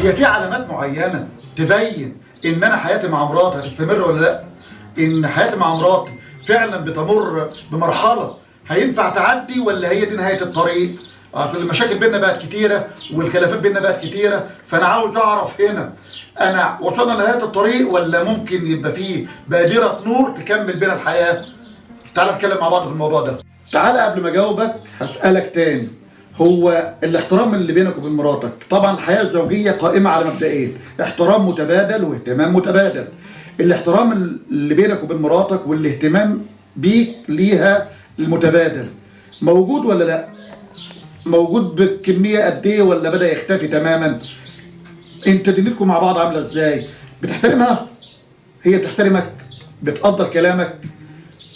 هي في علامات معينة تبين ان انا حياتي مع مراتي هتستمر ولا لا؟ ان حياتي مع مراتي فعلا بتمر بمرحلة هينفع تعدي ولا هي دي نهاية الطريق؟ اصل المشاكل بينا بقت كتيرة والخلافات بينا بقت كتيرة، فانا عاوز اعرف هنا انا وصلنا لنهاية الطريق ولا ممكن يبقى فيه بادره نور تكمل بينا الحياة؟ تعال نتكلم مع بعض في الموضوع ده. تعال قبل ما اجاوبك هسألك تاني، هو الاحترام اللي بينك وبين مراتك، طبعا الحياة الزوجية قائمة على مبدئين، احترام متبادل واهتمام متبادل. الاحترام اللي بينك وبين مراتك والاهتمام بيك ليها المتبادل موجود ولا لا؟ موجود بكمية قد ايه ولا بدأ يختفي تماما؟ انت دنيتكم مع بعض عاملة ازاي؟ بتحترمها؟ هي بتحترمك؟ بتقدر كلامك؟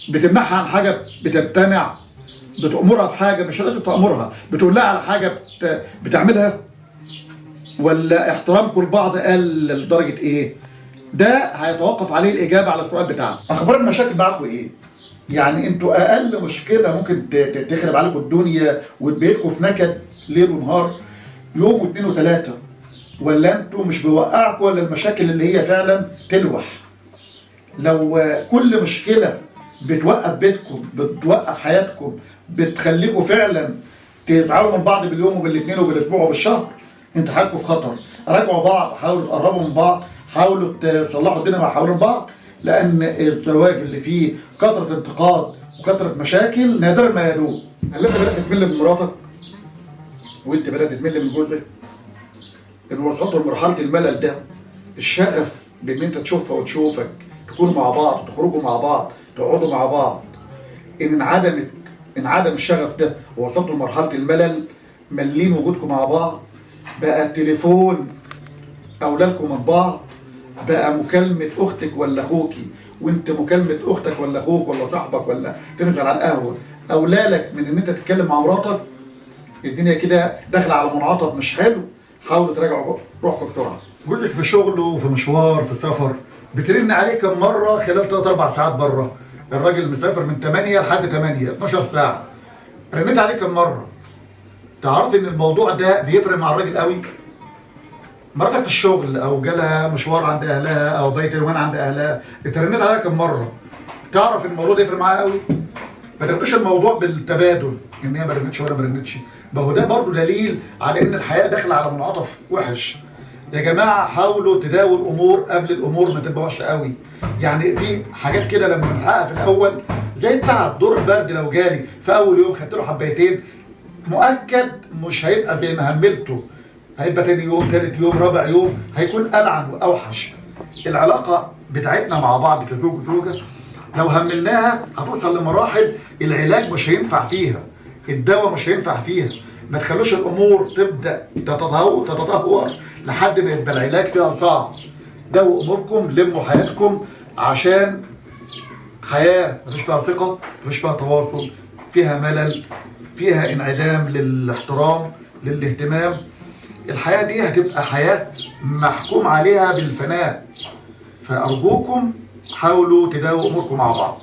بتمنعها عن حاجة بتمتنع؟ بتأمرها بحاجة مش لازم تأمرها، بتقول لها على حاجة بتعملها؟ ولا احترامكم لبعض قل لدرجة ايه؟ ده هيتوقف عليه الإجابة على السؤال بتاعنا. أخبار المشاكل معاكم ايه؟ يعني انتوا أقل مشكلة ممكن تخرب عليكم الدنيا وتبيتكم في نكد ليل ونهار يوم واثنين وثلاثة، ولا انتوا مش بيوقعكم ولا المشاكل اللي هي فعلا تلوح؟ لو كل مشكلة بتوقف بيتكم، بتوقف حياتكم، بتخليكم فعلا تزعلوا من بعض باليوم وبالاثنين وبالاسبوع وبالشهر، انت حياتكم في خطر. راجعوا بعض، حاولوا تقربوا من بعض، حاولوا تصلحوا الدنيا مع حوالين بعض، لان الزواج اللي فيه كثرة انتقاد وكثرة مشاكل نادرا ما يدوم. هل انت بدات تمل من مراتك؟ وانت بدات تمل من جوزك؟ ان وصلتوا لمرحلة الملل ده، الشغف بان انت تشوفها وتشوفك، تكونوا مع بعض، تخرجوا مع بعض، تقعدوا مع بعض، ان انعدم الشغف ده ووصلتوا لمرحلة الملل، ملين وجودكم مع بعض، بقى التليفون اولادكم من بعض، بقى مكالمة اختك ولا اخوكي وانت مكالمة اختك ولا اخوك ولا صاحبك ولا تنزل على القهوة اولالك من ان انت تتكلم مع مراتك، الدنيا كده داخله على منعطف مش حلو. حاولوا تراجعوا روحكم بسرعة. جوزك في شغله وفي مشوار في سفر، بترن عليه كم مرة خلال 3 4 ساعات بره؟ الراجل مسافر من 8 لحد 8، 12 ساعة، رنيت عليه كم مرة؟ تعرف ان الموضوع ده بيفرق مع الراجل قوي. مراتك في الشغل او جالها مشوار عند اهلها او بيت يومين عند اهلها، انت رنيت عليها كم مرة؟ تعرف ان الموضوع ده يفرق معاها قوي. ما تاخدوش الموضوع بالتبادل ان هي ما رنتش وانا ما رنتش، ما هو ده برضه دليل على ان الحياة داخله على منعطف وحش. يا جماعة حاولوا تداووا الامور قبل الامور ما تبقى وحشة قوي. يعني في حاجات كده لما بنحققها في الاول زي التعب، دور البرد لو جالي في اول يوم خدت له حبايتين، مؤكد مش هيبقى زي ما هملته، هيبقى تاني يوم، تالت يوم، رابع يوم هيكون ألعن وأوحش. العلاقة بتاعتنا مع بعض كزوج وزوجة لو هملناها هتوصل لمراحل العلاج مش هينفع فيها، الدواء مش هينفع فيها. ما تخلوش الأمور تبدأ تتدهور لحد ما يبقى العلاج فيها صعب. داووا أموركم، لموا حياتكم، عشان حياة مفيش فيها ثقة، مفيش فيها تواصل، فيها ملل، فيها انعدام للاحترام للاهتمام، الحياة دي هتبقى حياة محكوم عليها بالفناء. فأرجوكم حاولوا تداووا أموركم مع بعض.